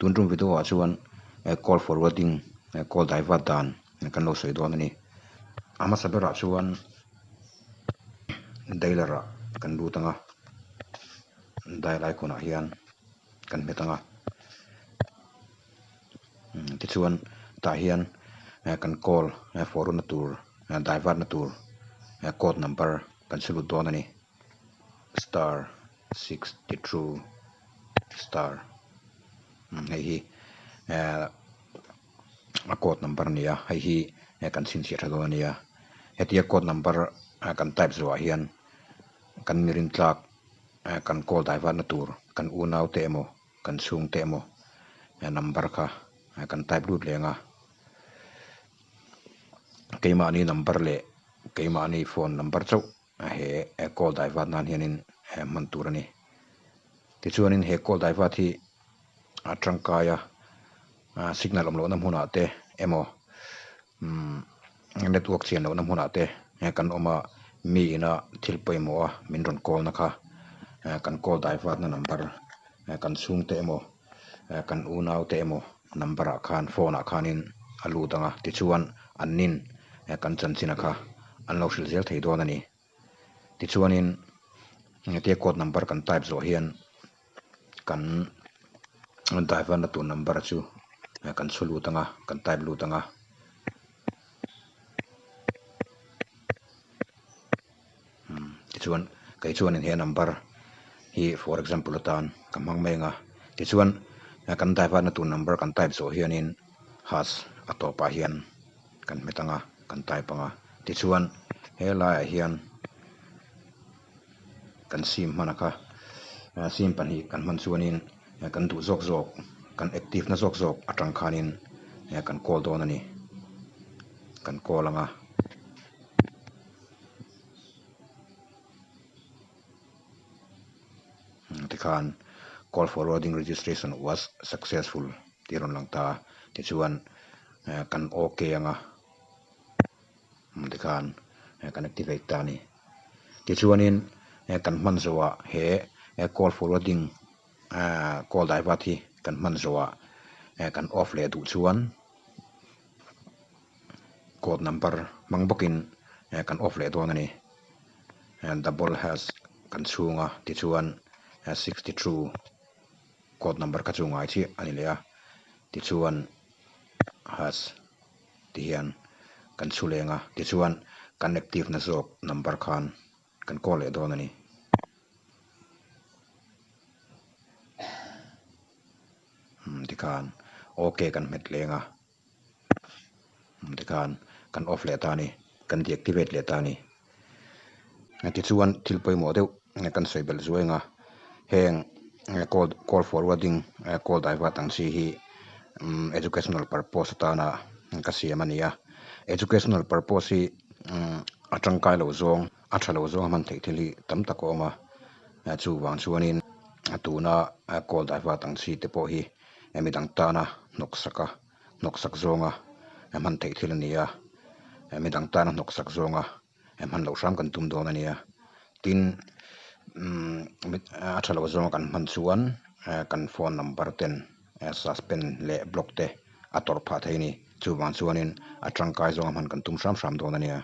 Tun tum video ah chuan call forwarding call divert dan kan lo sawi dawn a ni. A hmasa berah chuan dialer ah kan lut ang a, dial icon ah hian kan hmet ang a. Tichuan tah hian kan call forward na tur divert na tur code number kan chhu lut dawn a ni. Star 62 star hei hi a code number a ni a hei hi kan chhinchhiah tha dawn a ni a hetia code number kan type zawhah hian kan mi rintlak kan call divert na tur kan unau te emaw kan chhungte emaw number kha kan type lut leng a keimahni number leh keimahni phone number chauh he call divert nan hianin hman tur a ni. Tichuanin he call divert hi a tangkai a signal awm lohna hmunah te emaw umm network chian lohna hmunah te kan awm a mi ina thil pawimawh a min rawn call na kha kan call divert na number kan chhungte emaw kan unau te emaw number ah khan phone ah khanin a lut ang a tichuan an nin kan chanchin a kha an lo hrilh zel thei dawn a ni. Tichuanin hetia code number kan type zawh hian kan driver na tur number chu kan chhu lut ang a kan type lut ang a. Tichuan kei chuanin he number hi for example atan ka hmang mai ang a tichuan kan driver na tur number kan type zawh hianin hash a tawpah hian kan hmet ang a kan type ang a tichuan he laiah hian kan sim hman a kha sim pahnih kan hman chuanin kan duh zawk zawk kan active na zawk zawk atang khanin kan call dawn a ni kan call ang a. Tikhan call forwarding registration was successful tih a rawn lang ta a tichuan kan ok ang a tikhan kan activate ta a ni tichuanin kan hman zawhah he call forwarding call divert hi kan hman zawhah kan off leh duh chuan code number hmang bawkin kan off leh dawn a ni. Double hash kan chhung a tichuan 62 code number kha chu ngai chiah a ni leh a tichuan hash ti hian kan chhu leng a tichuan kan active na zawk number khan kan call leh dawn a ni. Tikhan ok kan hmet leng a. Tikhan kan off leh ta a ni kan deactivate leh ta a ni. Tichuan thil pawimawh deuh kan sawi belh zuai ang a heng call call forwarding call divert ang chi hi educational purpose atana ka siam a ni a. Educational purpose hi a tangkai lo zawng a tha lo zawng a hman theih thil hi tam tak a awm a chuvang chuanin tuna call divert ang chi te pawh hi midang tana hnawksak a. hnawksak zawnga hman theih thil a ni a, midang tana hnawksak zawnga hman loh hram kan tum dawn a ni a, tin umm a tha lo zawnga kan hman chuan kan phone number ten suspend leh block te a tawrh phah thei a ni, chuvang chuanin a tangkai zawnga hman kan tum hram hram dawn a nia.